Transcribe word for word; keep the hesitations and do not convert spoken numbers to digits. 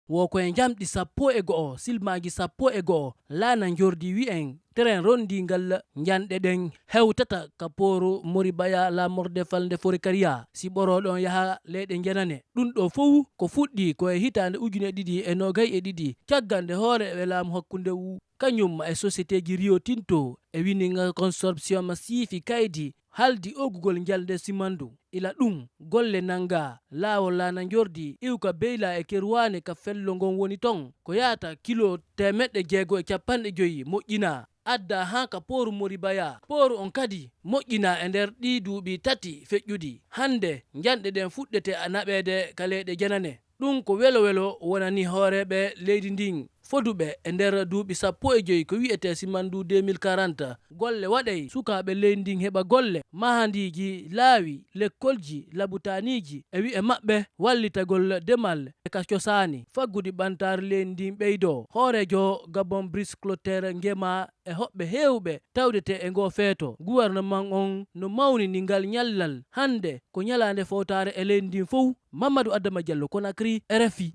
Wo ko e njamɗi sappo e go'o, silmaaji sappo e go'o, laana njordi wi'en tren rondii ngal njanɗe ɗen hewtata ka pooru Moribaya, laamorde falnde Forekariya, si ɓorooɗon yaha leyɗe njanane. Ɗun ɗoo fow ko fuɗɗii ko e hitaande ujune ɗiɗi e noogay e ɗiɗi, caggal nde hooreeɓe laamu hakkunde wuu, kañum e sosieteeji Rio Tinto e Winning Consortium siifi kaydi haldi oogugol njalde simandu. Ila ɗun, golle nanngaa laawol laana njordi iwka Beyla e Keruwaane ka fello ngon woni ton, ko yaata kilo teemeɗɗe jeego e cappanɗe jowi moƴƴinaa, addaa haa ka pooru Moribaya. Pooru on kadi moƴƴinaa e nder ɗii duuɓi tati feƴƴuɗi. Hannde, njanɗe ɗen fuɗɗete a naɓeede ka leyɗe janane. Ɗun ko welo-welo wonani hooreeɓe leydi ndin, foduɓe e nder duuɓi sappo e jowi ko wi'etee Simandu deux mille quarante. Golle waɗay sukaaɓe leydi ndin heɓa golle, mahandiiji, laawi, lekkolji, labutaaniiji, e wi'e maɓɓe wallitagol demal e ka cosaani, faggudu ɓantaare leydi ndin ɓeydoo. Hooreejo Gabon Brice Clotaire Nguema e hoɓɓe heewɓe tawdetee e ngoo feeto. Guwerneman on no mawnini ngal ñallal hannde ko ñalaande fowtaare e leydi ndin fow. Mamadou Adama Diallo, Conakry, R F I.